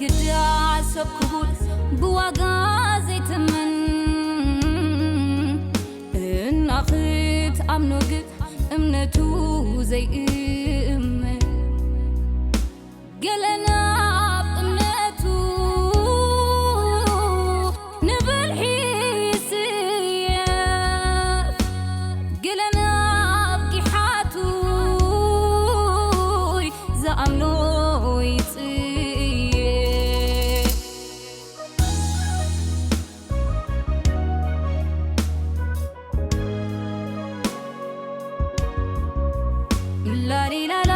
ግዳ ሰብ ክቡር ብዋጋ ዘይትምን፣ እና ክትኣምኖ ግን እምነቱ ዘይእመን። ገለ ናብ እምነቱ ንብልሒ ይስየፍ፣ ገለ ናብ ጊሓቱ ዝኣምኖ ይጽየፍ። ላሊላላ፣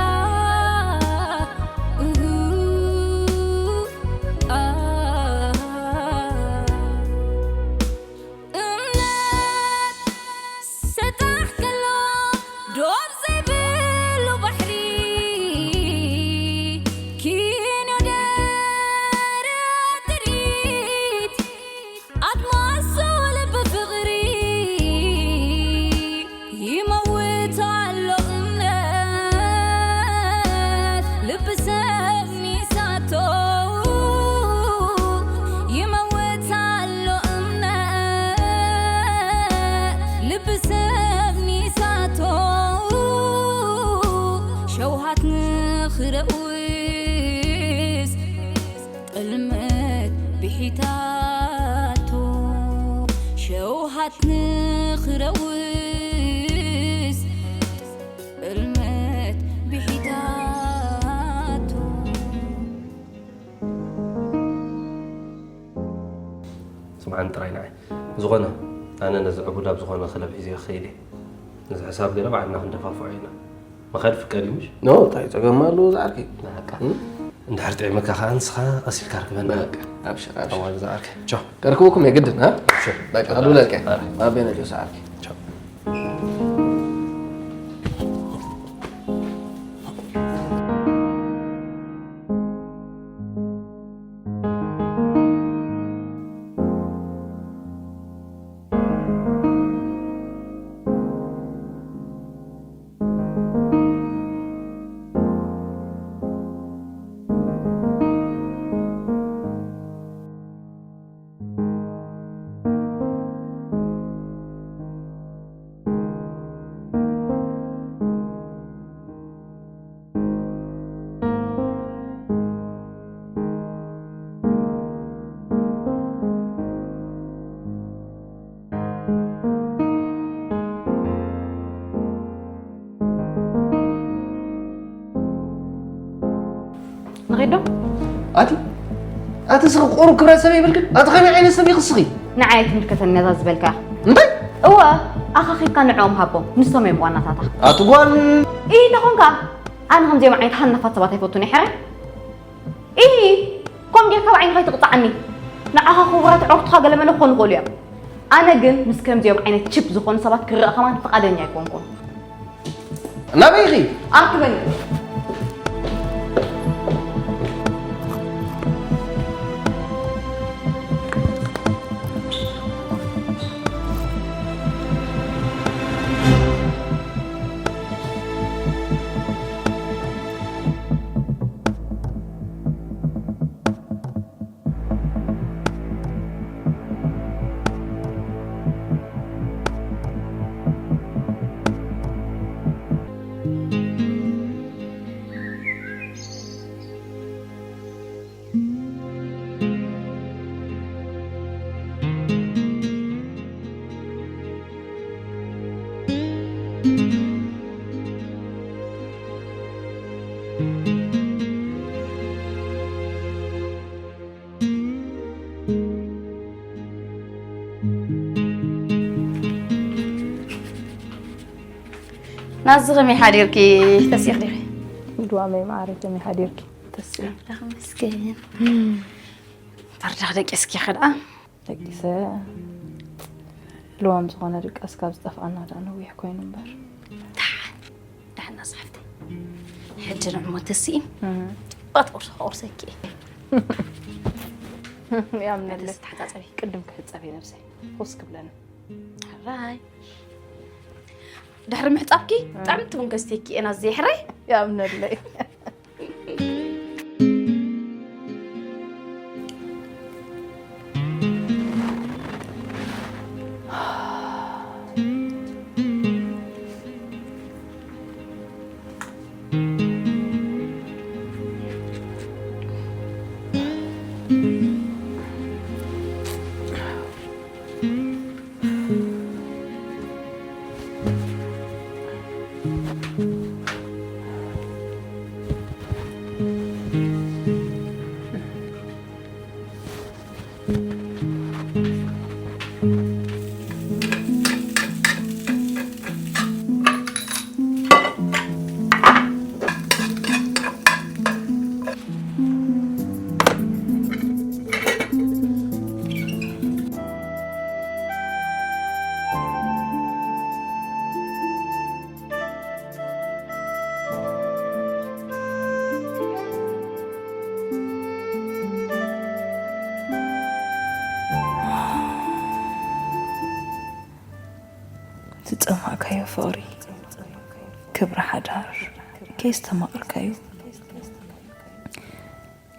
ኡሁ፣ ኣ። እምነት ሰጣሕ ከሎ ዶብ ዘይብሉ ባሕሪ፣ ኪኖ ደረት ትርኢት ኣድማሱ ልቢ ፍቕሪ ይመውት ኣሎ እምነት ልቢ ሰብ ሚሳቶ ይመውት ኣሎ እምነት ልቢ ሰብ ሚሳቶ ሸውሃት ንኽረውስ ጥልመት ብሒታቶ ሸውሃት ንኽረውስ ጥልመት ብሒታቶ። ስምዓኒ ጥራይ ንዓይ። ዝኾነ፣ ኣነ ነዚ ዕቡድ ኣብ ዝኾነ ክለብ ሒዘዮ ክኸይድ እየ። ነዚ ሕሳብ ገለ ባዕልና ክንደፋፍዖ ኢና። ምኻድ ፍቃድ እዩ ምሽ? ኖ፣ እንታይ ጸገም ኣለዎ ዝዓርከይ? በቃ። እም? እንድሕር ጥዒመካ ከኣ ንስኻ ቀስ ኢልካ ርክበና። በቃ፣ ኣብሽር፣ ኣብሽር። ኣዋል ዝዓርከይ። ቻው። ከርክበኩም የግድን፣ አ? ኣብሽር። በቃ፣ ቻው። ኣሉለልከ። ኣረ። ኣቤነ ቻው፣ ዝዓርከይ። ቻው። ንኺዶ? ኣቲ ኣቲ ስኺ ቁሩብ ክብረት ሰብ የብልክን? ኣቲ ከመይ ዓይነት ሰብ ኢኺ ስኺ? ንዓይ ኣይትምልከተኒ ነዛ ዝበልካ። እንታይ? እወ ኣኻኺብካ ንዕኦም ሃቦም ንሶም እዮም ዋናታታ። ኣቲ ጓል ኢይ ተኾንካ ኣነ ከምዚኦም ዓይነት ሃናፋት ሰባት ኣይፈቱን እየ ሕራይ። ኢሂ፣ ከምኡ ጌርካ ብዓይንኻ ኣይትቕጻዓኒ። ንዓኻ ክቡራት ኣዕሩኽትኻ ገለመለ ክኾኑ ይኽእሉ እዮም። ኣነ ግን ምስ ከምዚኦም ዓይነት ቺፕ ዝኾኑ ሰባት ክረኣ ከማን ፍቓደኛ ኣይኮንኩን። ናበይ ኢኺ? ኣርክበኒ። ናዚ ከመይ ሓዲርኪ ተሲኽ ዲኺ? ድዋመይ መዓረይ ከመይ ሓዲርኪ? ተስኢ ኣምላኽ ይመስገን። በርዳኽ ደቂስኪ ኸ ደኣ? ደቂሰ ልዋም ዝኾነ ድቃስ ካብ ዝጠፍኣና ደኣ ነዊሕ ኮይኑ እምበር። ደሓን ደሓን ናዚ ሓፍተይ። ሕጂ ንዕሞ ተስኢ ጽቡቓት ቁርሲ ከቑርሰኪ እየ። ያምነለይ ተሓጻጸቢ። ቅድም ክሕጸብ እየ ነብሰይ። ኮስ ክብለኒ። ሕራይ ድሕሪ ምሕጻብኪ ብጣዕሚ ትውን ከስትየኪ እየ ናዚ ሕራይ። ያምነለይ። ዝጸማእካዮ ፍቕሪ፣ ክብሪ ሓዳር፣ ከየስተማቐርካዮ፣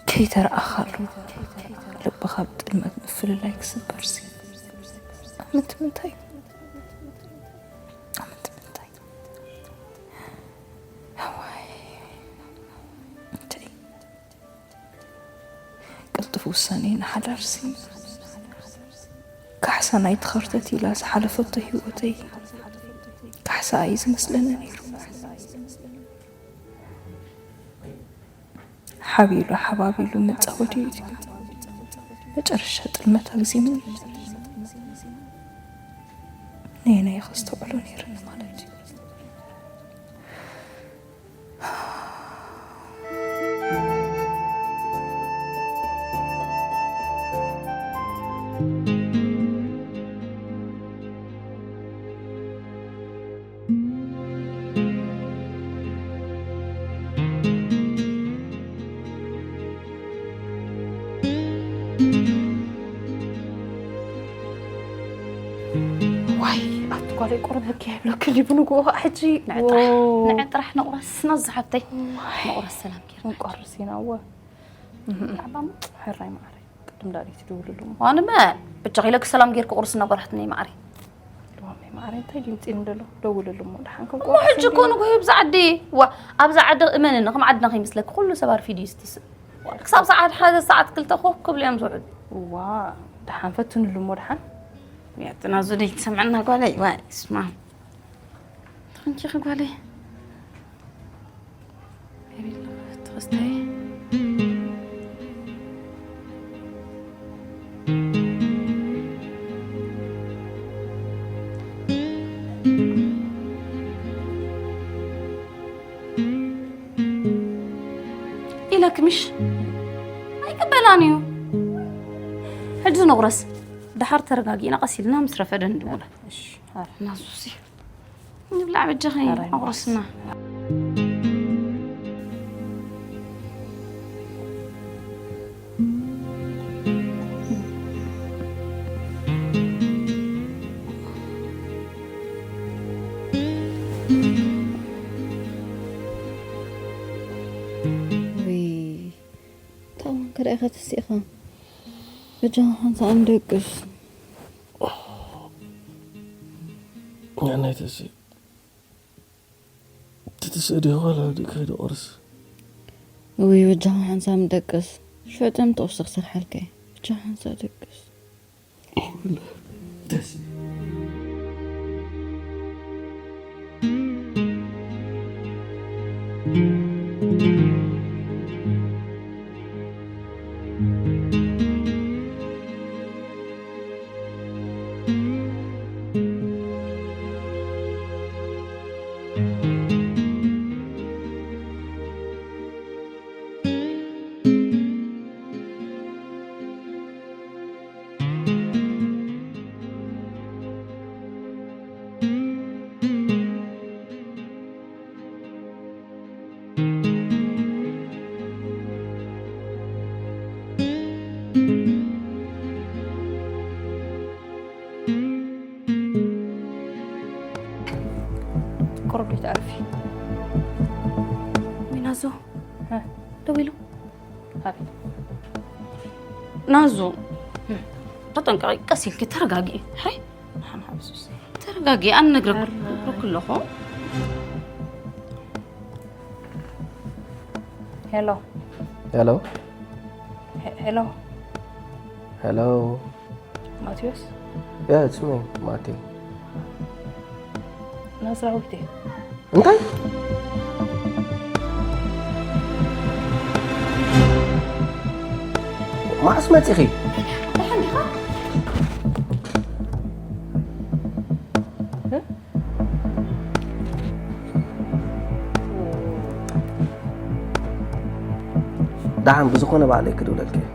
ከይተረኣኻሉ፣ ልብኻ ብጥልመት ምፍልላይ ክስበርሲ፣ ኣመንቲ ምንታይ? ኣመንቲ ምንታይ? እዋይ፣ እንታይ? ቅልጡፍ ውሳኔ ንሓዳርሲ፣ ካሕሳ ናይቲ ኸርተት ኢላ ዝሓለፈቶ ህይወተይ፣ ካሕሳ እዩ ዝመስለኒ ነይሩ። ሓቢሉ ሓባቢሉ መጻወቲ እዩ። መጨረሻ ጥልመት ኣግዚምኒ። ነየናይ ከስተውዕሎ ነይርኒ ማለት እዩ። ዋይ፣ ኣቲ ጓለይ ቁሩብ ህክ ይብለኪ ድዩ ብንግሆ ኸዓ ሕጂ? ንዕጥራሕ፣ ዎ። ንዕጥራሕ ንቑረስ፣ ናዙ ሓብተይ። ዋይ። ንቑረስ ሰላም ጌርና። ንቆርስ ኢና፣ እወ። እህ። ብዛዕባ ሞ? ሕራይ መዓረይ፣ ቅድም ዳኣ ትድውልሉ እሞ። ኣነ መ? ብቻ ኢለኪ ሰላም ጌርኪ ቁርስ እናቆረሕትኒ መዓረይ። ሎሚ መዓረይ እንታይ ድዩ ውፅኢኒ ደሎ? ደውልሉ እሞ፣ ደሓን እሞ ክንቆርስ ሕጂ እንድዩ። እኮ ንጉሆ ብዛ ዓዲ፣ ዋ፣ ኣብዛ ዓዲ እመንኒ፣ ከም ዓድና ከይመስለኪ፣ ኩሉ ሰብ ኣርፊዱ እዩ ዝትስእ። ክሳብ ሰዓት ሓደ፣ ሰዓት ክልተ ኮፍ ክብሉ እዮም ዝውዕሉ። ዋ፣ ደሓን ፈትንሉ እሞ፣ ደሓን። ያጥና ዙደይ ትሰምዕና ጓለይ፣ ዋይ፣ ስማ። ተኸንቺኺ ጓለይ። ቤቢ፣ ትኸስታይ። ኢለኪ ምሽ? ኣይቅበላን እዩ። ሕጂ ንቑረስ። ደሓር ተረጋጊእና ቀስ ኢልና ምስ ረፈደ ንድውላ። እሺ፣ ሃር። ናዙሲ። ንብላዕ በጃኺ፣ ኣረ፣ ኣቑርስና። ውይ፣ ታማን ከዳኢ ከተሲእኻ። በጃኻ ሓንሳእ ንደቅስ። ንዓይ ተስእ ትትስእ ዲኻ ዋላ ወዲእካ ከይደ ቁርስ? እውይ፣ በጃኻ ሓንሳብ ንደቅስ። ሽዑ ጥዕምቲ ቁርሲ ክሰርሓልካ እየ። በጃኻ ሓንሳብ ደቅስ። ቁሩብ ዶ ትዕርፊ? ሚናዞ፣ እ? ደው ኢሉ። ኣቤት። ናዙ፣ ተጠንቀቂ፣ ቀስ ኢልኪ ተረጋጊ። ሕራይ? ሓን ሓብሱስ። ተረጋጊ፣ ኣነ ነግረኪ ኣለኹ። ሄሎ። ሄሎ። ሄ- ሄሎ። ሄሎ። ማቴዎስ። Yeah, it's me, ማቴ። ናዝራዊት እየ። እንታይ? መዓስ መጺኺ? ደሓን ብዝኾነ ባዕለይ ክድውለልኪ እየ።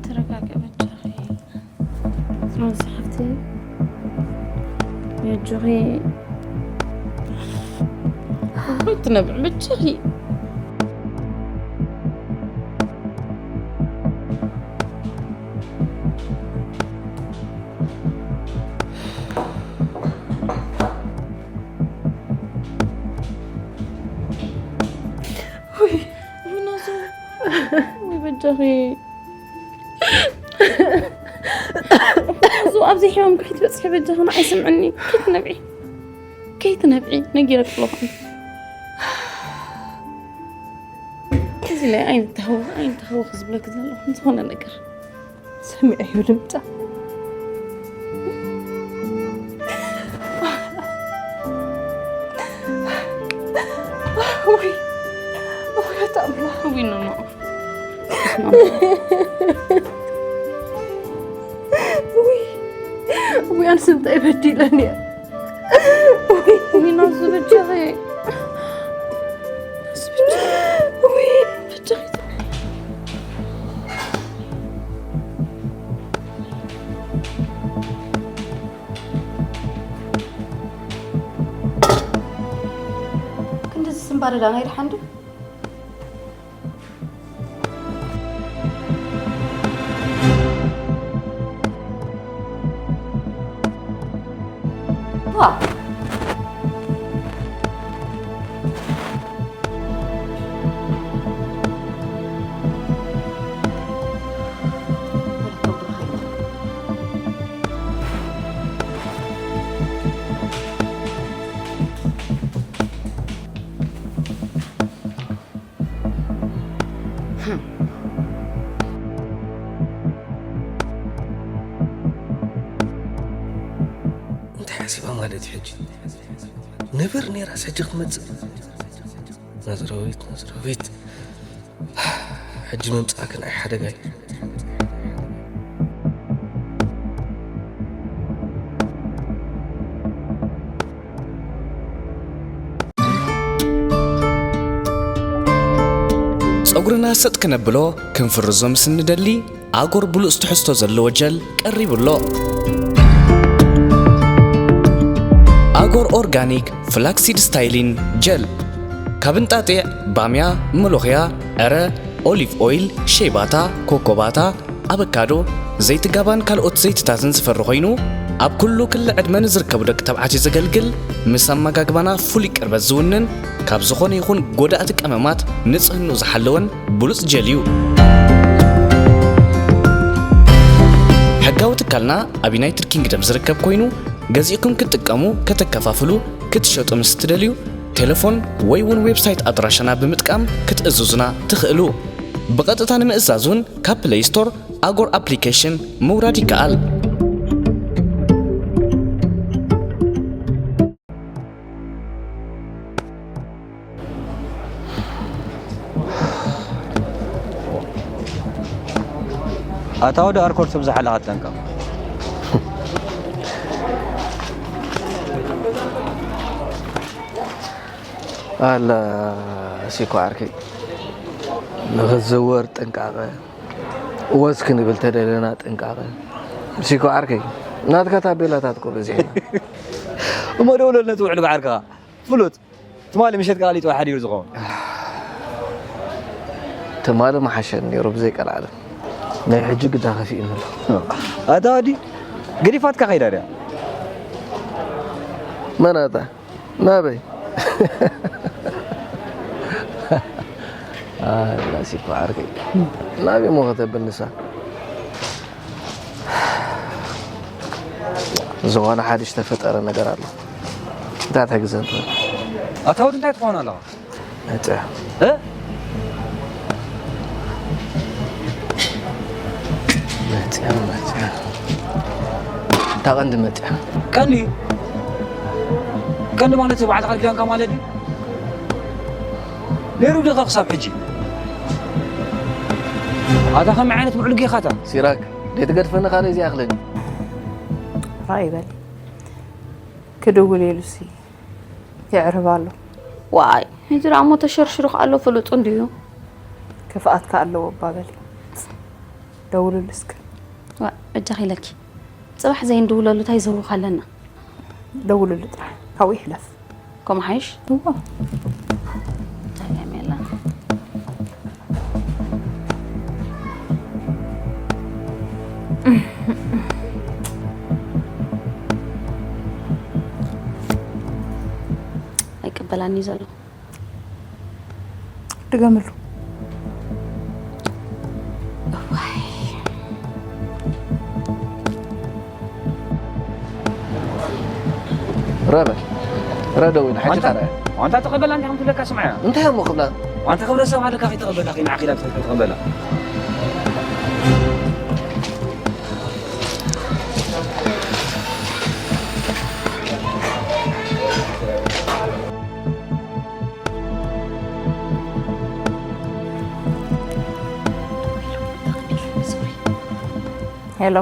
ተረጋጊ በጃኺ። ጽዮን ሓፍተይ፣ የጆኺ ትነብዕ በጃኺ። ውይ ናዙ፣ ውይ በጃኺ ናዙ፣ ኣብዚ ሕማም ከይትበፅሒ በጃኺ፣ ንዓይ ስምዕኒ። ከይትነብዒ፣ ከይትነብዒ ነጊረኪ ኣለኹ። እዚ ላይ ኣይንተሃወ ኣይንተሃወ ክዝብለኪ ዘለኹ ዝኾነ ነገር ሰሚዐዮ ድምጻ። ወይ፣ ወይ፣ ኣታ ኣምላኽ። ወይ፣ ኖ፣ ኖ። ወይ፣ ወይ፣ ኣንስ እንታይ በዲለን እየ? ወይ፣ ወይ፣ ናዙ በጃኺ። ናዙ በጃኺ። ወይ፣ በጃኺ። ክንድዚ ስምባደ ዳና ይድሓን ዶ? ዋ። እንታይ ሓሲባ ማለት እዩ ሕጂ? ነብር ነይራስ ሕጂ ክትመጽእ? ናዝራዊት፣ ናዝራዊት። ሕጂ ምምጻእክን ኣይ ሓደጋ እዩ። ጸጉርና ሰጥ ክነብሎ ክንፍርዞ ምስ እንደሊ፣ ኣጎር ብሉጽ ትሕዝቶ ዘለዎ ጀል ቀሪቡ ኣሎ። ኣጎር ኦርጋኒክ ፍላክሲድ ስታይሊን ጀል። ካብ እንጣጢዕ፣ ባምያ፣ መሎኽያ፣ ዕረ፣ ኦሊቭ ኦይል፣ ሸይባታ፣ ኮኮባታ፣ ኣበካዶ፣ ዘይቲ ጋባን ካልኦት ዘይትታትን ዝፈሪ ኮይኑ፣ ኣብ ኩሉ ክሊ ዕድመ ንዝርከቡ ደቂ ተባዕትዮ ዘገልግል፣ ምስ ኣመጋግባና ፍሉይ ቅርበት ዝውንን፣ ካብ ዝኾነ ይኹን ጎዳእቲ ቀመማት ንጽህንኡ ዝሓለወን ብሉጽ ጀል እዩ። ሕጋዊ ትካልና ኣብ ዩናይትድ ኪንግደም ዝርከብ ኮይኑ፣ ገዚእኩም ክትጥቀሙ፣ ከተከፋፍሉ፣ ክትሸጡ ምስ እትደልዩ፣ ቴሌፎን ወይ እውን ዌብሳይት ኣድራሻና ብምጥቃም ክትእዝዙና ትኽእሉ። ብቐጥታ ንምእዛዝ እውን ካብ ፕለይ ስቶር ኣጎር ኣፕሊኬሽን ምውራድ ይከኣል። ኣታ ወደ ኣርኮር ሰብ ዝሓለኻ ጠንቀቕ። ኣላ ሲኮ ዓርከይ፣ ንኽዘወር ጥንቃቐ፣ ወዝ ክንብል ተደለና ጥንቃቐ። ሲኮ ዓርከይ፣ ናትካ ታቤላታት እኮ በዚሕና። እሞ ደውለልና እቲ ውዕል ብዓርከኻ። ፍሉጥ። ትማሊ ምሸት ከኣ ሊጥ ሓዲሩ ዝኸውን። ትማሊ ምሓሸኒ ነይሩ ብዘይ ቀልዓለም። ናይ ሕጂ ግዳ ከፊእኒ ኣሎ። ኣታ ወዲ ገዲፋትካ ከይዳ ድያ? መን ኣታ? ናበይ? ኣላ ሲኮ ዓርከይ። ናበይ እሞ ከተብል ንሳ? ዝኾነ ሓድሽ ተፈጠረ ነገር ኣሎ። እንታይ ትሕግዘን ትኽእል? ኣታ ወዲ እንታይ ትኾን ኣለኻ? መፅያ እ? መፅያ መፅያ እታ ቀንዲ መፅያ ቀንዲ ቀንዲ ማለት ባዕልኻ ዲላንካ ማለት ድዩ? ነይሩ ድኻ ክሳብ ሕጂ ኣታ ከመይ ዓይነት ምዕሉግ ኢኻታ? ሲራክ ደይትገድፈኒ ካልእ እዚ ይኣኽለኒ። ራይ በል ክድውል ኢሉሲ የዕርብ ኣሎ። ዋይ እዚ ደኣ እሞ ተሸርሽሩ ከኣሎ ፍሉጡ እንድዩ። ክፍኣትካ ኣለዎ እባ በሊ ደውልሉ እስከ። ዋ በጃኺ ኢለኪ ጽባሕ ዘይንድውለሉ ታይ ዘውርኽ ኣለና። ደውልሉ ጥራሕ ካብኡ ይሕለፍ። ከምኡ ሓይሽ። እዋ እንታይ እያ ሜላ? ኣይቅበላኒ ዘሎ። ድገምሉ። ረበ ረደው ኢሉ ሓጂ ካራ ዋንታ ተቐበላ እንታይ ከም ትብለካ ስምዓያ። እንታይ እሞ ክብላ ዋንታ ክብረ ሰብ ኣለካ ከይተቐበላ ከይንዓ ኪዳ ተቐበላ። ሄሎ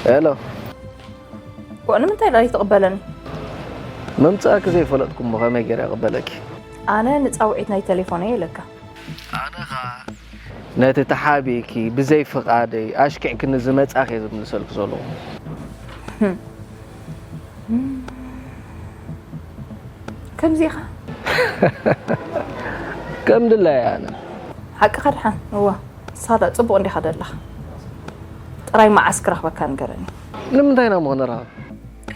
ሄሎ ዋ ንምንታይ ዳኣ ይትቕበለኒ? ምምጻእኪ ዘይፈለጥኩ እሞ ከመይ ገይረ እቕበለኪ? ኣነ ንጻውዒት ናይ ቴሌፎነይ ኢለካ። ኣነ ኸኣ ነቲ ተሓቢእኪ ብዘይ ፍቓደይ ኣሽኪዕክኒ ዝመጻኺ እየ ዝምልሰልኪ ዘለኹ። ከምዚ ኢኻ? ከም ድላየ ኣነ። ሓቅኻ ድሓን እዋ ንስኻ ደኣ ጽቡቕ እንዲኻ ደለኻ። ጥራይ መዓስ ክረኽበካ ንገረኒ። ንምንታይ ኢና እሞ ክንራኸብ?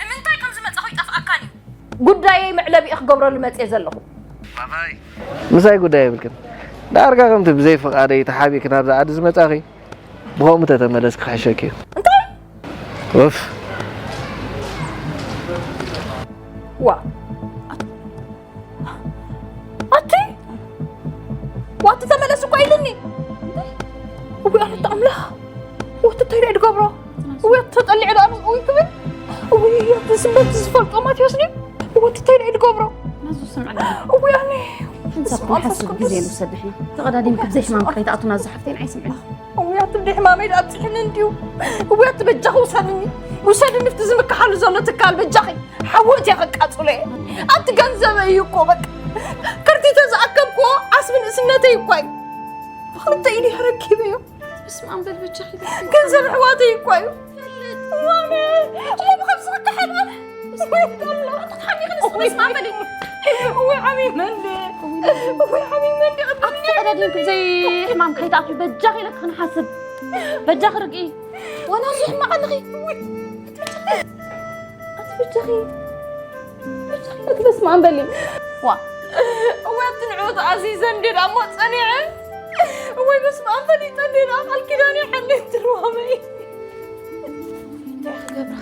ንምንታይ ከም ዝመጻኹ ይጠፍኣካን እዩ። ጉዳየይ መዕለቢኡ ክገብረሉ መጽየ ዘለኹ። ምሳይ ጉዳይ የብልክን። ዳርጋ ከምቲ ብዘይ ፍቓደይ ተሓቢእኪ ናብዛ ዓዲ ዝመጻኺ ብኸምኡ ተተመለስኪ ክሕሸኪ እዩ። እንታይ? ኡፍ። ዋ ኣቲ ዋቲ ተመለስ እኮ ኢሉኒ። እዊ ኣነ ኣምላኽ ወቲ እንታይ ደኣ ድገብሮ? እዊ ተጠሊዑ ደኣ እዊ ክብል እዊ እቲ ስበት ዝፈልጦ ማቴዎስ ድዩ? ወቲ እንታይ ደኣ ድገብሮ? ናዙ ስምዕና እዊ ኣነ ሓንሳብ ክንሓስብ ግዜ ንውሰድ ንሕና ተቐዳዲምኪ ብዘይ ሕማም ከይትኣቱ ናዙ ሓፍተይ ንዓይ ስምዕኒ እውያት እንዲ ሕማመይ ድኣ ኣብፅሕኒ እንድዩ። እውያት በጃኺ ውሰድኒ ውሰድኒ ፍቲ ዝምክሓሉ ዘሎ ትካል በጃኺ ሓዊ እትያ ከቃፅሎ እየ። ኣብቲ ገንዘበይ እዩ እኮ በቃ ከርቲተ ዝኣከብክዎ ዓስቢ ንእስነተይ እኳ እዩ። ብክልተ ኢዱ ረኪበዮ በስመ ኣብ በል በጃኺ ገንዘብ ኣሕዋተይ እኳ እዩ። ዋነ እሞ ብከምዚ ክከሓል ወይ ሓሚመ እንዲ ወይ ሓሚመ እንዲ ተቐዳዲምኪ ብዘይ ሕማም ከይትኣትዊ በጃኺ ኢለኪ ክንሓስብ በጃኺ ርግኢ ወላ እዚ ሕማቕ ኣለኺ ኣቲ በጃኺ በጃኺ ኢለኪ በስመ ኣብ በሊ ዋ እወ ኣቲ ንዕኡ ተኣዚዘ እንዲ ደኣ እሞ ጸኒዐ ወይ በስመ ኣብ ፈሊጠ እንዲ ደኣ ቃል ኪዳን ይሓልፍ ትርዋመይ እንታይ ክገብራ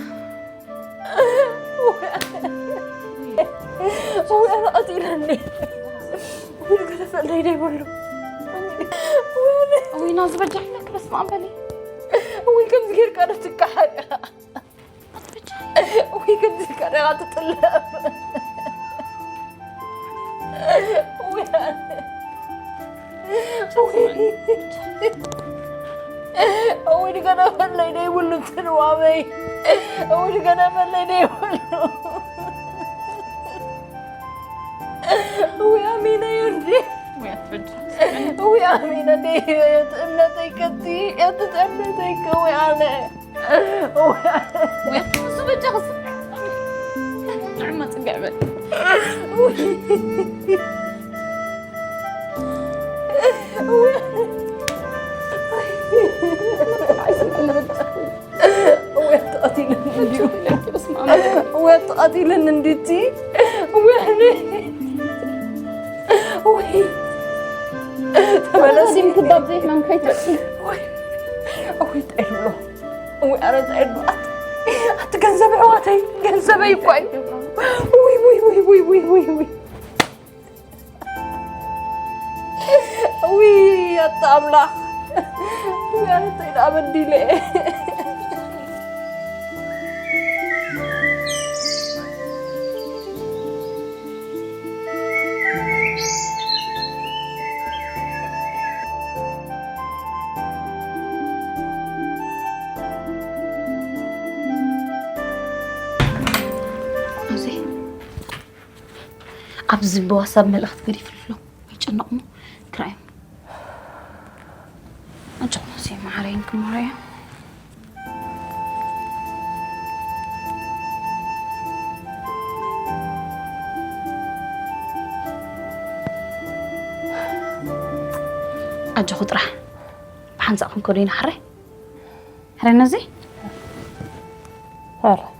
ወይ ኣነ ቀቲለኒ ወይ ገደፈለይ ደይበሉ ወይ ናዚ በጃ ኢለኪ በስመ ኣብ በሊ ወይ ከምዚ ጌርካ ዶ ትከሓድ ወይ ከምዚ ጌርካ ዶ ትጥለፍ ወይ ኣነ ወይ እውይ ድገደፈለይ ደይብሉ ትርዋመይ እውይ ድገደፈለይ ደይብሉ እውይ ኣሚነዩ እንዲ እውይ ኣሚነ ደይ እምነተይ ከቲ እቲ እምነተይ ከውይ ኣነ እውይ ኣነ እሱ በጃ ክስ ንዕማ ጽግዕ በል እውይ ኢለን እንዲቲ። ወይኔ። ወይ። ተመለሲ። ተመለሲ ክባብ ዘይሕማም ከይትርእሲ። ወይ። ወይ፣ እንታይ ይብሎ? ወይ፣ ኣረ፣ እንታይ ይብሎ? ኣት-፣ ኣቲ ገንዘብ ኣሕዋተይ፣ ገንዘበይ እኮ እዩ። ወይ፣ ወይ፣ ወይ። ውይ፣ ኣታ ኣምላኽ። ውይ፣ ኣነ እንታይ ደኣ በዲለ? ኣብዚ ብዋትሳፕ መልእኽቲ ገዲፍሉ ኣሎ። ኣይጨነቕ እሞ ክረኣዮም። ኣጆኹም፣ ኣሰይ፣ መዓረይን ክመረዮ። ኣጆኹ ጥራሕ። ብሓንሳእ ክንከዶ ኢና፣ ሕራይ? ሕራይ ነዚ? ሕራይ።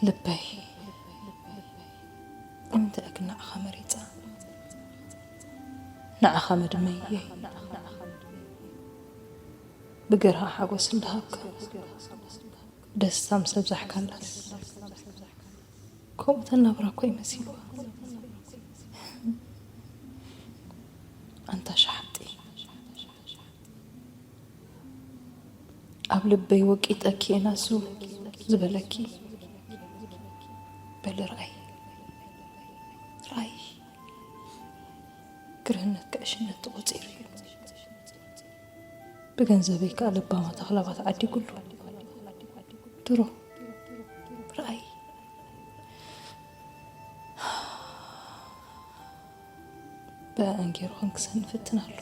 ልበይ፣ እንተ እግናዕኻ መሪጻ፣ ንዓኻ መድመየይ። ብገርሃ ሓጎስ እንዳሃብካ፣ ደስታ ምስ ኣብዛሕካላስ፣ ከምኡ ተናብራ እኮ እዩ መሲልዋ። ኣንታ ሸሓጢ፣ ኣብ ልበይ ወቂጠኪ እየ ናሱ ዝበለኪ። በሊ ርኣይ፣ ርኣይ፣ ግርህነት ከዕሽነት ተቖጺሩ እዩ። ብገንዘበይ ከኣ ለባማት ኣኽላባት ዓዲጉሉ። ድሮ ርኣይ፣ ብኣን ገይሩ ክንክሰኒ ይፍትን ኣሎ።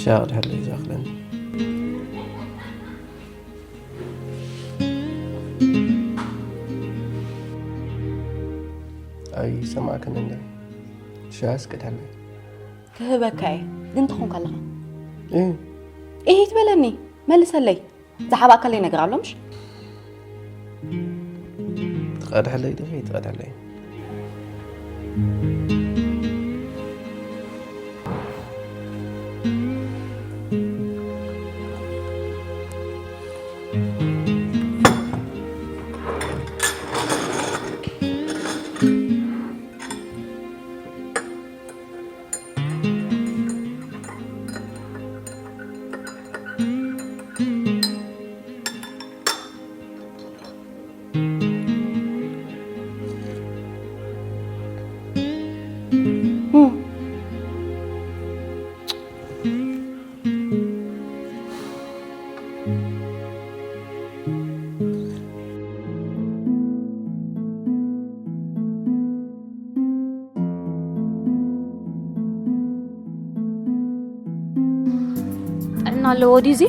ሻቕ ድሕር ዘይዛኽለኒ። ኣይሰማዕክን እንደ ሻስ ቅድሕለይ። ክህበካ እየ፣ ግን ትኾንካ ኣለኻ። እህ። እህ ትበለኒ፣ መልሰለይ። ዝሓባእካለይ ነገር ኣሎ፣ ምሽ? ትቐድሐለይ ዲኺ? ትቐድሐለይ። ጥዕና ኣለዎ ድዩ እዚ?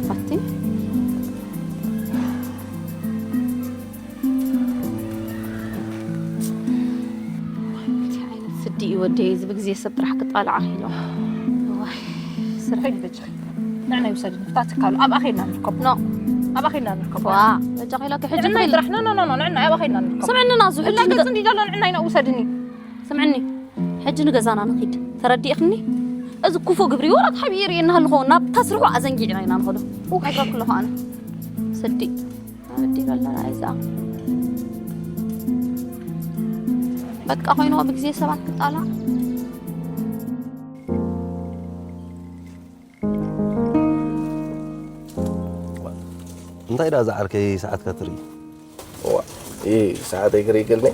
ኣቲ፣ እንታይ ዓይነት ስዲ እዩ ወደይ፣ እዚ ብግዜ ሰብ ጥራሕ ክጣልዓ ኢሎ። ዋይ፣ ስርሐይ በጃኺ። ንዕና ይውሰድኒ፣ ፍታ ትካሉ። ኣብኣ ኸይድና ንርከቦ። ኖ። ኣብኣ ኸይድና ንርከቦ። ዋ፣ በጃኺ ኢላ ክሕጂ ንዕና ትኽእል። ጥራሕ፣ ኖ፣ ኖ፣ ኖ፣ ኖ፣ ንዕና ኣብኣ ኸይድና ንርከቦ። ስምዕኒ ናዙ፣ ሕጂ እላ ንገ- ገጽ እንዲ ዘሎ ንዕና ኢና ውሰድኒ። ስምዕኒ፣ ሕጂ ንገዛና ንኺድ። ተረዲእኽኒ? እዚ ክፉእ ግብሪ ወላ ተሓቢሩ የናሃልኾ ናብ ተስርሑ ኣዘንጊዕና ኢና ንኸዶ። ኡ፣ ነግረኩ ኣለኹ ኣነ። ስዲ። ኣበዲ በላ ኣይዛ። በቃ ኮይንዎ ብግዜ ሰባት ክጣላ። እንታይ ደኣ ዝዓርከይ ሰዓትካ ትርኢ? እዋ፣ እ፣ ሰዓተይ ክርኢ ክልኒ።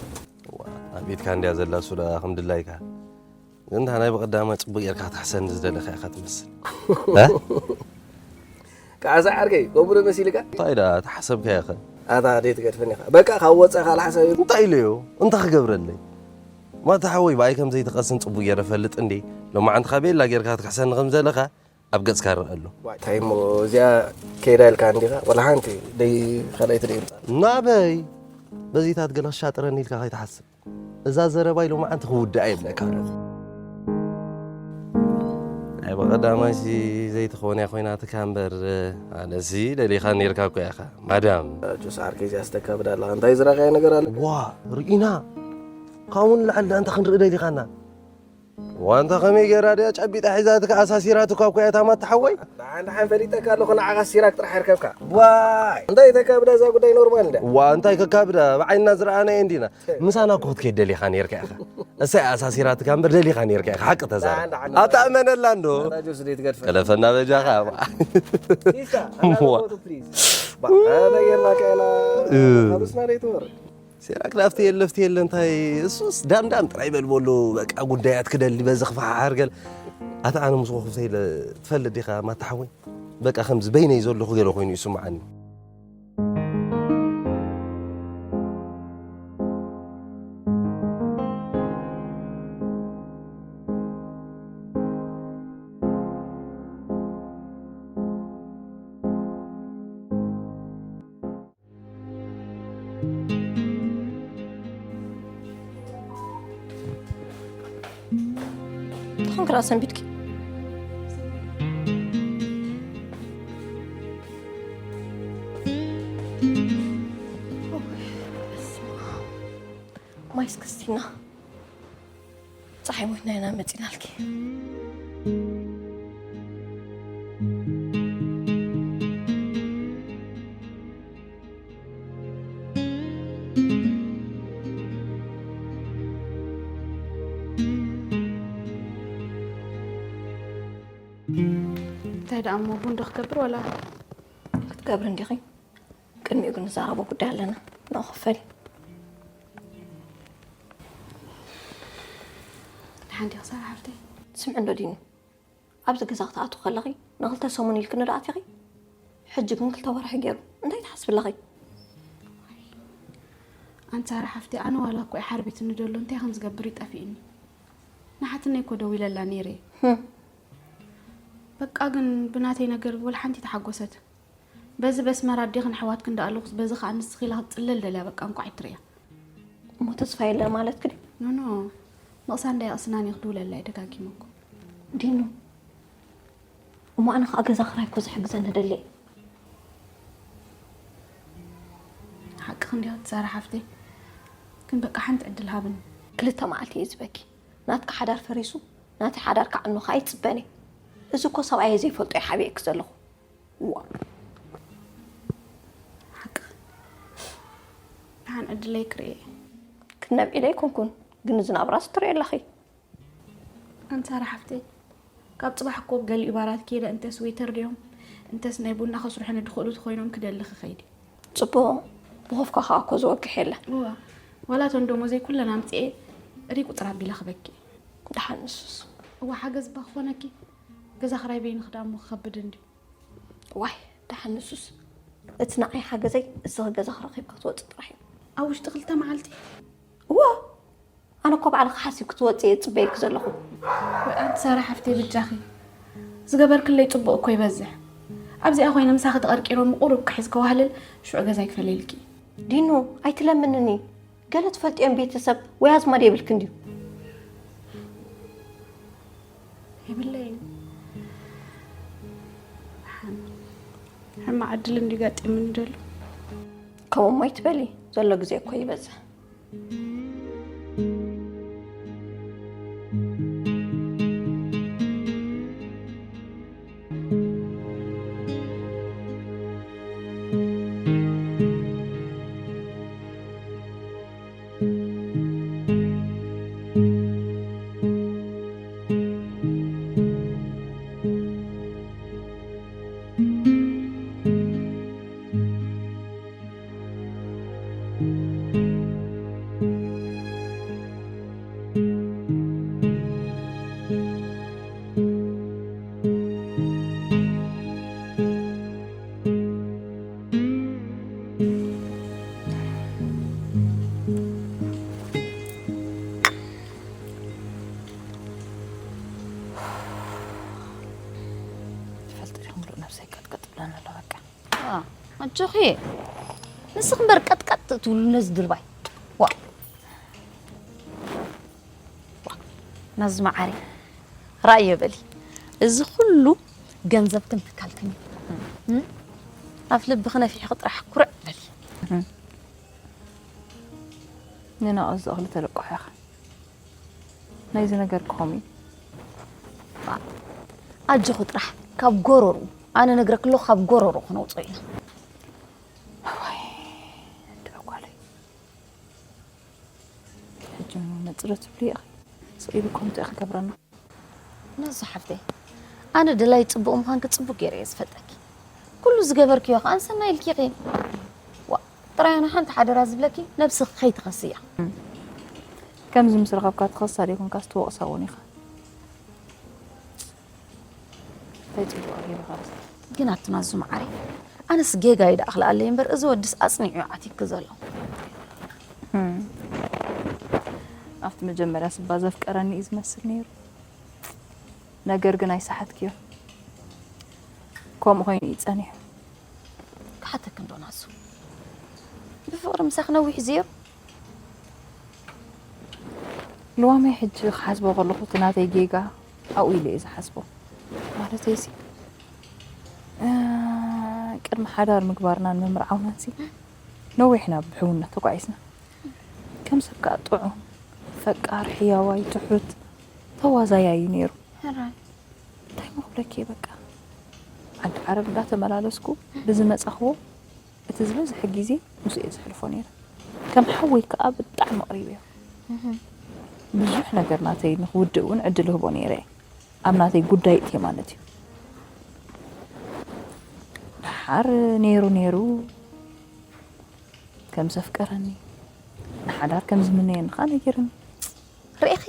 እዋ፣ ኣብ ኢድካ እንድያ ዘላ እሱ ደኣ ከም ድላይካ። ግን እንታይ ናይ ብቐዳማይ ጽቡቕ ጌርካ ክትሕሰኒ ዝደለኻ ኢኻ ትመስል። እ? ከዓሳ ዓርከይ፣ ከምኡ ዶ መሲልካ? እንታይ ደኣ ተሓሰብካዮ ኸ? ኣታ ደይ ትገድፈኒ ኢኻ። በቃ ካብ ወጻእ ካልእ ሓሳብ የብሉን። እንታይ ኢለዮ? እንታይ ክገብረለይ? ማታ ሓወይ ብኣይ ከም ዘይትቐስን ጽቡቕ ጌረ እፈልጥ እንዴ። ሎማዓንቲ ካቤላ ጌርካ ክትክሕሰኒ ከም ዘለኻ ኣብ ገጽካ ይረኣ ኣሎ። ዋይ፣ እንታይ እሞ እዚኣ ከይዳ ኢልካ እንዲኻ? ወላ ሓንቲ ደይ ካልኣይቲ ደይ ምጻእ። ናበይ? በዚታት ገለ ክሻጥረኒ ኢልካ ከይትሓስብ። እዛ ዘረባይ ሎማዓንቲ ክውድኣ የብለካ ኣለኹ። ናይ ብቐዳማይሲ ዘይትኸውን እያ ኮይናትካ እምበር፣ ኣነሲ ደሊኻ ነይርካ እኮ ኢኻ ማዳም። ጆስ ዓርከይ እዚኣ ስተካብዳ ኣለኻ። እንታይ ዝረኣኻዮ ነገር ኣሎ? ዋ ርኢና። ካብኡ ንላዕሊ ደኣ እንታይ ክንርኢ ደሊኻና? ዋንታ ከመይ ገይራ ድያ ጨቢጣ ሒዛትካ ኣሳሲራትካ እኮ እያ ታማታ ሓወይ። ደሓን ደሓን ፈሊጠካ ኣለኹ ንዓኻ ሲራክ ጥራሕ ይርከብካ። ዋይ እንታይ ተካብዳ እዛ ጉዳይ ኖርማል እንድያ። ዋ እንታይ ከካብዳ ብዓይንና ዝረኣናዮ እንዲና። ምሳና እኮ ክትከይድ ደሊኻ ነይርካ ኢኻ። እሳይ ኣሳሲራትካ እምበር ደሊኻ ነይርካ ኢኻ ሓቂ ተዛረብ። ደሓን ደሓን። ኣታ እመነላ እንዶ። ኣታ ጆስ ደይ ትገድፈ። ከለፈና በጃኻ። ዲሳ ኣናቦቱ ፕሊዝ። ባ ኣበየርና ከና። እ። ካብስና ደይ ትወርድ። ሴራክ ዳፍቲ የለ ፍቲ የለ እንታይ እሱስ ዳምዳም ጥራይ በል በሉ በቃ ጉዳያት ክደሊ በዚ ክፈሓሕር ገለ ኣታ ኣነ ምስ ወኹፍተ ኢለ ትፈልጥ ዲኻ ማታ ሓወይ በቃ ከምዚ በይነይ ዘለኹ ገለ ኮይኑ ይስምዓኒ። እንታይ ኮንክ ደኣ ሰንቢድኪ? ማይ እስኪ ስቲና። ፀሓይ ሞትና ኢና መፂናልኪ። እንታይ ደኣ እሞ ቡን ዶ ክገብር ዋላ? ክትገብሪ እንዲኺ። ቅድሚኡ ግን ንዛረቦ ጉዳይ ኣለና። ንኡ ክፈል። ደሓን ዲኺ ሳራ ሓፍተይ? ስምዒ እንዶ ዲኑ። ኣብዚ ገዛ ክትኣትዊ ከለኺ ንኽልተ ሰሙን ኢልክኒ ዶ ኣቲኺ? ሕጂ ግን ክልተ ወርሒ ገይሩ። እንታይ ትሓስቢ ኣለኺ? ኣንቲ ሳራ ሓፍተይ፣ ኣነ ዋላ እኮ እዩ ሓርቢትኒ ደሎ፣ እንታይ ከም ዝገብር እዩ ጠፊእኒ። ንሓትነይ እኮ ደዊለላ ነይረ። ህም። በቃ ግን ብናተይ ነገር ወላ ሓንቲ ተሓጎሰት። በዚ በስመራ ኣዴኽን ኣሕዋትክን ደኣ ኣለኹስ በዚ ኸኣ ንስኺ ኢላ ክትጽለል ደልያ በቃ እንቋዕ ኣይትርእያ። እሞ ተስፋ የለን ማለትኪ ድዩ? ኖኖ ንቕሳ እንዳየቕስናን እየ ክድውለላ እየ ደጋጊመ እኮ። ዲኑ እሞ ኣነ ኸኣ ገዛ ኽራይ እኮ ዝሕግዘኒ ደሊ እየ። ሓቅኺ እንዲኺ ትዛራ ሓፍተይ ግን በቃ ሓንቲ ዕድል ሃብኒ። ክልተ መዓልቲ እየ ዝህበኪ ናትኪ ሓዳር ፈሪሱ ናተይ ሓዳር ክዓኑ ኸኣ ኣይጽበን እየ። እዚ እኮ ሰብኣየይ ዘይፈልጦ እየ ሓቢኤኪ ዘለኹ። እዋ ሓቅኺ ደሓን ዕድለይ ክርኢ እየ። ክትነብዒ ዶ ኣይኮንኩን ግን እዚ ናብራስ ትሪኦ ኣለኺ። ኣንሳራ ሓፍተይ ካብ ፅባሕ እኮ ገሊኡ ባራት ከይደ እንተስ ዌተር ድዮም እንተስ ናይ ቡና ከስርሑኒ ድኽእሉ ተኾይኖም ክደሊ ክኸይድ እየ። ፅቡቕ ብኾፍካ ከዓ እኮ ዝወግሕ የለን። እዋ ዋላ እተን ደሞዘይ ኩለን ኣምፅኤ ሪቁፅር ኣቢለ ክበኪ እየ። ደሓን ንሱስ። እዋ ሓገዝ እባ ክኾነኪ ገዛ ክራይ በይንኺ ደኣ እሞ ክኸብድ እንድዩ። ዋይ ደሓን ንሱስ እቲ ንዓይ ሓገዘይ እስኺ ገዛኺ ረኺብኪ ክትወፂ ጥራሕ እዩ። ኣብ ውሽጢ ክልተ መዓልቲ? እዋ ኣነ እኮ ባዕልኺ ሓሲብኪ ትወፂ እየ ዝፅበየኪ ዘለኹ። ወይ ኣንቲ ሳራ ሓፍተይ በጃኺ ዝገበርክለይ ፅቡቕ እኮ ይበዝሕ። ኣብዚኣ ኮይነ ምሳኺ ተቐርቂሮም ቁሩብ ክሕዝ ከዋህልል ሽዑ ገዛይ ክፈለየልኪ። ዲኑ ኣይትለምንኒ። ገለ ትፈልጥዮም ቤተሰብ ወይ ኣዝማድ የብልክን ድዩ? የብለይን። ሕማቕ ዕድል እንድዩ ጋጢሙኒ ደሎ። ከምኡ እሞ ኣይትበሊ፣ ዘሎ ግዜ እኮ ይበዝሕ። ትፈልጢ ዲኹም፣ ምሉእ ነብሰይ ቀጥቀጥ ብለኒ ኣሎ። በቃ ዋ፣ ኣጆኺ፣ ንስኺ እምበር ቀጥቀጥ ትብሉ ነዚ ድርባይ። ዋ፣ ዋ፣ ናዚ መዓሪ ራእዮ በሊ። እዚ ኩሉ ገንዘብክን ትካልክን እዩ። እም? ኣብ ልብኺ ነፊሕኺ ጥራሕ ኩርዕ በሊ። ንናቕዝ ዝኣኽሉ ተለቅሖ ኢኻ። ናይዚ ነገር ክኸም እዩ። ኣጆኺ ጥራሕ ካብ ጎረሩ፣ ኣነ ነግረክ ኣለኹ፣ ካብ ጎረሩ ክነውፅኦ ኢና። እዋይ፣ እንድዒ ጓለይ። ሕጂ እውን መፅእ ዶ ትብሊ ኢኺ? ስቕ ኢሉ ከምኡ እንታይ ክገብረና? ናዙ ሓፍተይ፣ ኣነ ደላይ ፅቡቕ ምዃንኪ ፅቡቕ ገይረ እየ ዝፈልጠኪ። ኩሉ ዝገበርክዮ ኸዓ ንሰናይ ኢልኪ ኢኺ። ዋ፣ ጥራይ ኣነ ሓንቲ ሓደራ ዝብለኪ፣ ነብስኺ ከይትኸስያ። ከምዚ ምስ ረኸብካ ትኸሳ ደይኮንካስ ትወቕሳ እውን ኢኻ። እንታይ ጽቡቕ ገይሩ ኸኣ። ግን ኣቲ ናዙ መዓረይ፣ ኣነስ ጌጋ እዩ ደኣ ክልኣለይ እምበር፣ እዚ ወድስ ኣጽኒዑ እዩ ዓቲብኪ ዘሎ። ህም። ኣብቲ መጀመርያስ እባ ዘፍቀረኒ እዩ ዝመስል ነይሩ። ነገር ግን ኣይሰሓትክዮ። ከምኡ ኮይኑ እዩ ጸኒሑ። ክሓተኪ እንዶ ናዙ። ብፍቕሪ ምሳኺ ነዊሕ እዩ ዘይሩ? ልዋመይ ሕጂ ክሓስቦ ከለኹ እቲ ናተይ ጌጋ ኣብኡ ኢለ እየ ዝሓስቦ። ማለተይሲ፣ እ፣ ቅድሚ ሓዳር ምግባርናን ምምርዓውናንሲ ነዊሕ ኢና ብሕውነት ተጓዒዝና። ከም ሰብ ከኣ ጥዑም፣ ፈቃር፣ ሕያዋይ፣ ትሑት፣ ተዋዛያይ እዩ ነይሩ። ሕራይ። እንታይ እሞ ክብለኪ እየ በቃ። ዓዲ ዓረብ እንዳተመላለስኩ ብዝመጻኽዎ እቲ ዝበዝሐ ግዜ ምስኡ እየ ዘሕልፎ ነይረ። ከም ሓወይ ከኣ ብጣዕሚ ኣቕሪበዮ። እህ። ብዙሕ ነገር ናተይ ንኽውድእ እውን ዕድል እህቦ ነይረ እየ። ኣብ ናተይ ጉዳይ እትየ ማለት እዩ። ደሓር ነይሩ ነይሩ ከም ዘፍቀረኒ፣ ንሓዳር ከም ዝምነየኒ ከኣ ነጊርኒ። ርኢኺ?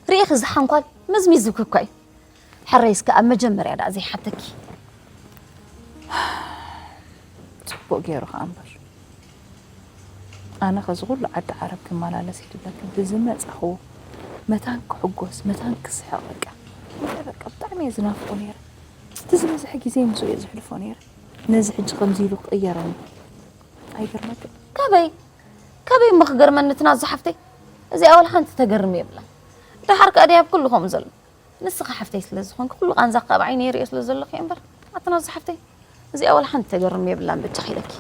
ርኢኺ፣ እዚ ሓንኳል መዝሚዙኪ እኳ እዩ። ሕረይ እስከ ኣብ መጀመርያ ደኣ ዘይሓተኪ። ጽቡቕ ገይሩ ኸኣ እምበር። ኣነ ኸዚ ኹሉ ዓዲ ዓረብ ክመላለስ ኢለ ዝብለኪ ብዝመጻኹዎ መታን ክሕጎስ፣ መታን ክስሕቕ በቃ። በቃ ብጣዕሚ እየ ዝናፍቖ ነይረ። እቲ ዝበዝሐ ግዜ ምስኡ እየ ዘሕልፎ ነይረ። ነዚ ሕጂ ከምዚ ኢሉ ክቕየረኒ ኣይገርመክን? ካበይ? ካበይ እሞ ክገርመኒ እቲ ናዙ ሓፍተይ? እዚኣ ወላ ሓንቲ ተገርም የብላን። ደሓር ከኣ ድያ ኣብ ኩሉ ከምኡ ዘሎ? ንስኺ ሓፍተይ ስለ ዝኾንኪ ኩሉ ቃንዛኺ ኣብ ዓይነይ ይርእዮ ስለ ዘለኹ እየ እምበር፣ ኣቲ ናዙ ሓፍተይ፣ እዚኣ ወላ ሓንቲ ተገርም የብላን በጃኺ ኢለኪ።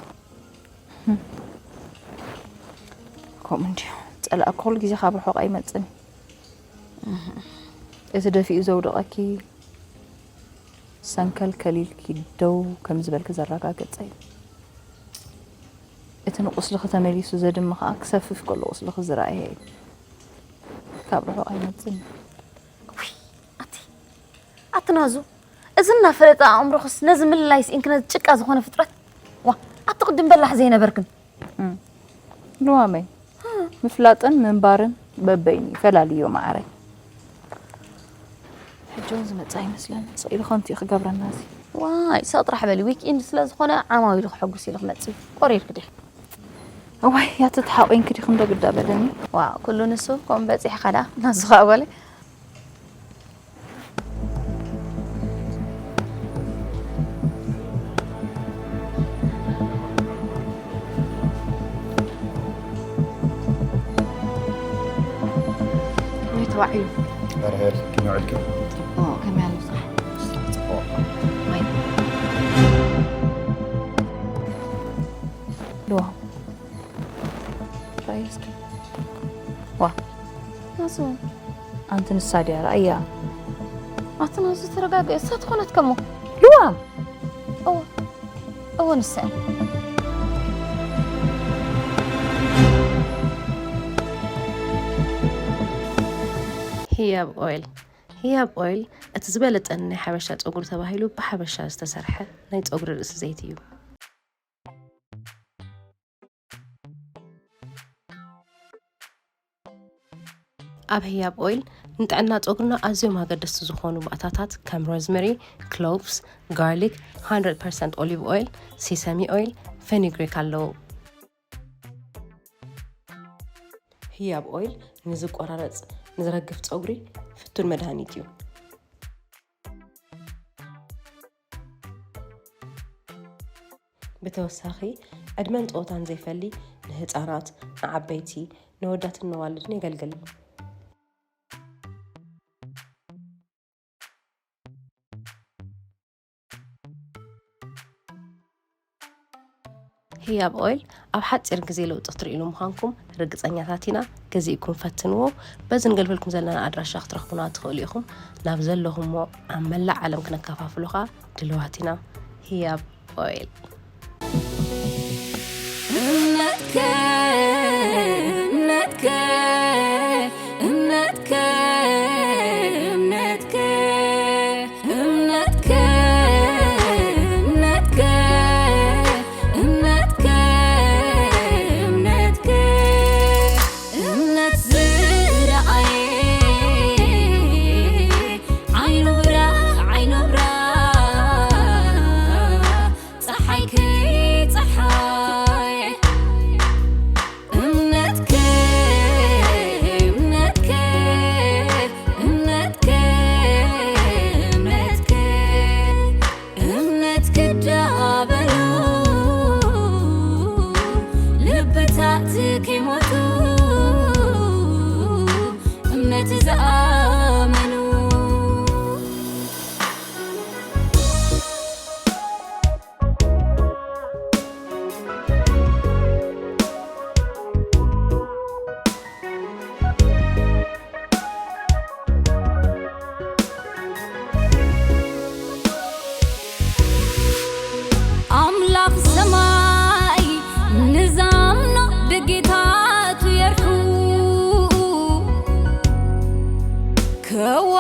ከምኡ እንድዩ። ጸላእኪ ኩሉ ግዜ ካብ ርሑቕ ኣይመጽእን እዩ። እቲ ደፊኡ ዘውደቐኪ ሰንከልከል ኢልኪ ደው ከም ዝበልኪ ዘረጋገጸ እዩ። እቲ ንቁስልኺ ተመሊሱ ዘድሚ ኸኣ ክሰፍፍ ከሎ ቁስልኺ ዝረኣየ እዩ። ካብ ርሑቕ ኣይመጽእን እዩ። ውይ፣ ኣቲ፣ ኣቲ ናዙ፣ እዚ እናፈለጠ ኣእምሮኽስ ነዚ ምልላይ ስኢንኪ ነዚ ጭቃ ዝኾነ ፍጥረት? ዋ፣ ኣቲ ቅድም በላሕ ዘይነበርክን። እም። ልዋመይ፣ ምፍላጥን ምንባርን በበይኑ እዩ፣ ፈላልዮ መዓረይ። ሕጂ እውን ዝመጽእ ኣይመስለንን። ስቕ ኢሉ ከምቲ እዩ ክገብረና እዚ። ዋይ፣ ስቕ ጥራሕ በሊ። ዊክ ኢንድ ስለ ዝኾነ ዓማዊሉ ክሐጉስ ኢሉ ክመጽእ እዩ። ቆሪርኪ ዲኺ? እዋይ፣ ያቲ ተሓቒንኪ ዲኺ እንዶ ግዳ በለኒ። ዋው፣ ኩሉ ንሱ፣ ከምኡ በጺሕኻ ደኣ፣ ናዙ ኸኣ ጓለይ። ወይ ተባዕዩ። ሄር ሄር፣ ከመይ ውዕልኪ? ጽቡቕ፣ ከመይ ኣሎ ስራሕ? ጽቡቕ። ወይ። ልዋ። ራእይ እስኪ። ዋ። ናሱ። ኣንቲ ንሳ ድያ? ራእያ። ኣቲ ናሱ ተረጋግእ። እሳ ትኾነት ከሞ። ልዋ። እወ። እወ ንሳ እያ። ህያብ ኦይል። ህያብ ኦይል እቲ ዝበለጸን ናይ ሓበሻ ጸጉሪ ተባሂሉ ብሓበሻ ዝተሰርሐ ናይ ጸጉሪ ርእሲ ዘይቲ እዩ። ኣብ ህያብ ኦይል ንጥዕና ጸጉርና ኣዝዮም ኣገደስቲ ዝኾኑ ባእታታት ከም ሮዝመሪ፣ ክሎቭስ፣ ጋርሊክ፣ one hundred percent ኦሊቭ ኦይል፣ ሲሰሚ ኦይል፣ ፌኒግሪክ ኣለዉ። ህያብ ኦይል ንዝቆራረጽ፣ ንዝረግፍ ጸጉሪ ፍቱን መድሃኒት እዩ። ብተወሳኺ ዕድመን ጾታን ዘይፈሊ ንህጻናት፣ ንዓበይቲ፣ ነወዳትን ነዋልድን የገልግል። ህያብ ኦይል ኣብ ሓጺር ግዜ ለውጢ ክትርእይሉ ምዃንኩም ርግጸኛታት ኢና። ገዚእኩም ፈትንዎ። በዚ ንገልበልኩም ዘለና ኣድራሻ ክትረኽቡና ትኽእሉ ኢኹም። ናብ ዘለኹሞ ኣብ መላእ ዓለም ክነከፋፍሎ ኸኣ ድልዋት ኢና። ህያብ ኦይል። እምነትከ እምነትከ እምነትከ እምነትከ እምነትከ እምነትከ እምነትከ እምነትከ እምነት ዝረኣየ ዓይኑ ብራ ዓይኑ ብራ ጸሓይ ከይጸሓየ እምነትከ እምነትከ እምነትከ እምነትከ እምነት ክዳበሉ ልብታት ከይሞቱ እምነት ዝኣመኑ ኣምላኽ ሰማይ ንዛምኖ ደጌታቱ የርሑ ከዋ